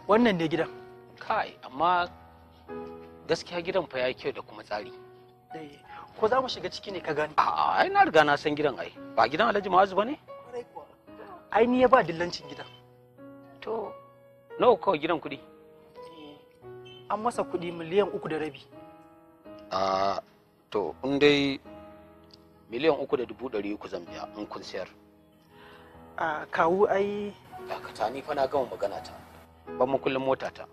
Wannan ne gidan. Kai, amma gaskiya gidan fa ya kyau da kuma tsari. Ko za mu shiga ciki ne ka gani? A'a, ai na riga na san gidan ai. Ba gidan Alhaji Ma'azu bane? Kwarai kuwa. Ai ni ya ba dillancin gidan. To, nawa kawai gidan kuɗi? An masa kuɗi 3.5 miliyan. A to, in dai 3,300,000 zan biya in kun sayar. A kawu ai. Dakata, ni fa na gama magana ta. Ban mu kullum mota ta.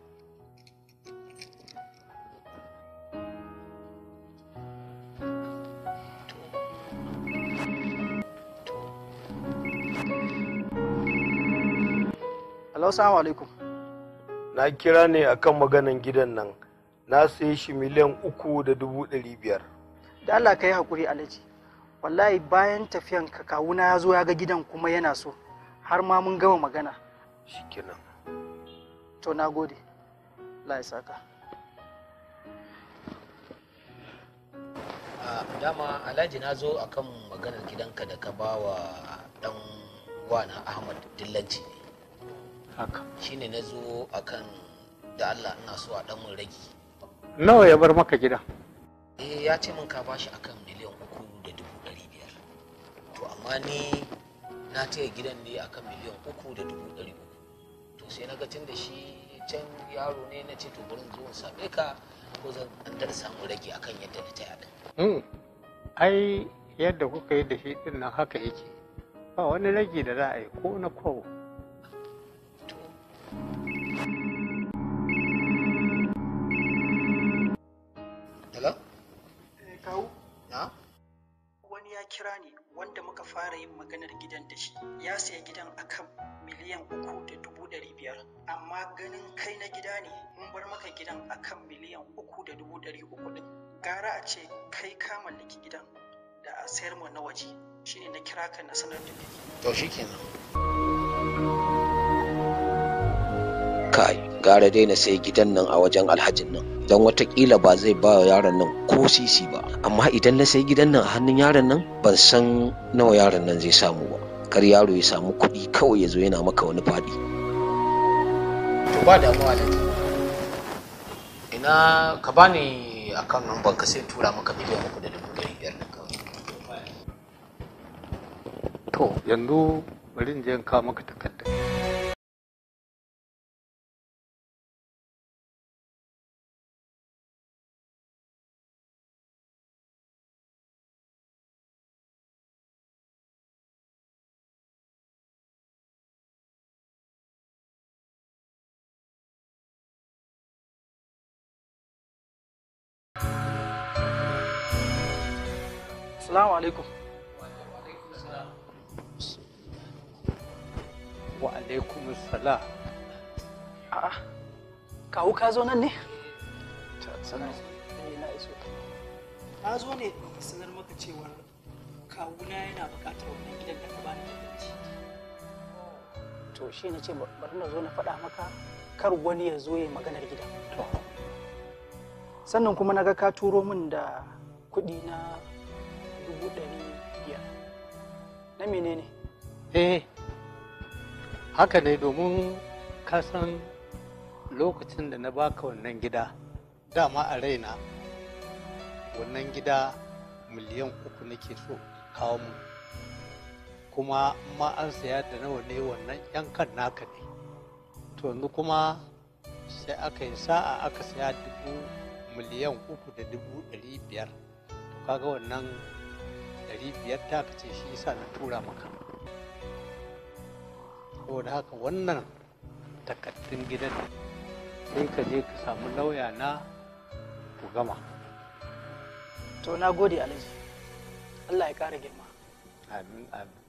Hello, salamu alaikum. Na kira ne akan maganan gidan nan. Na saye shi 3,500,000. Da Allah ka yi haƙuri, Alhaji. Wallahi bayan tafiyan ka kawuna ya zo ya ga gidan kuma yana so. Har ma mun gama magana. Shikenan. To, na gode. Allah ya saka. Dama Alhaji na zo akan maganar gidanka da ka ba wa dan wana Ahmad dillanci ne. Haka. Shine na zo akan da Allah ina so a dan mun ragi. Nawa ya bar maka gida? Eh, ya ce min ka bashi akan 3,500,000. To, amma ni na taya gidan ne akan 3,300,000. To, sai na ga tun da shi can yaro ne, na ce to bari in zo in same ka ko zan dan da samu ragi akan yadda na taya din. Ai yadda kuka yi da shi din nan haka yake. Ba wani ragi da za a yi ko na kowo. Hello? Kawu? Na? Wani ya kira ni wanda muka fara yin maganar gidan da shi. Ya siya gidan akan 3,500,000. Amma ganin kai na gida ne, mun bar maka gidan akan 3,300,000 din. Gara a ce kai ka mallaki gidan da a sayar mu na waje. Shine na kira ka na sanar da kai. To, shikenan. Kai, gara dai na sai gidan nan a wajen alhajin nan, don watakila ba zai ba wa yaron nan ko sisi ba. Amma idan na sai gidan nan a hannun yaron nan, ban san nawa yaron nan zai samu ba. Kar yaro ya samu kuɗi kawai ya zo yana maka wani faɗi. To, ba damuwa, Alhaji. Ina ka bani akan numban ka sai in tura maka 3,500,000 nan kawai. To, yanzu bari in je in kawo maka takardar. Assalamu alaikum. Wa alaikum salam. A'a. Kawu, ka zo nan ne? Eh, na iso. Na zo ne in sanar maka cewar kawuna yana buƙatar wannan gidan da ka bani dillanci. To, shi na ce bari na zo na faɗa maka kar wani ya zo ya yi maganar gidan. Sannan kuma na ga ka turo min da kuɗi na 500,000. Na menene? Eh, haka ne, domin ka san lokacin da na baka wannan gida, dama a raina wannan gida 3 miliyan nake so kawo mu, kuma ma an saya da nawa ne, wannan yankan naka ne. To, yanzu kuma sai aka yi sa'a aka saya 3,500,000. To, kaga wannan 500 ta ce, shi yasa na tura maka. Saboda haka wannan takaddun gidan sai ka je ka samu lauya na ku gama. To, na gode, Alhaji. Allah ya ƙara girma. Amin, amin.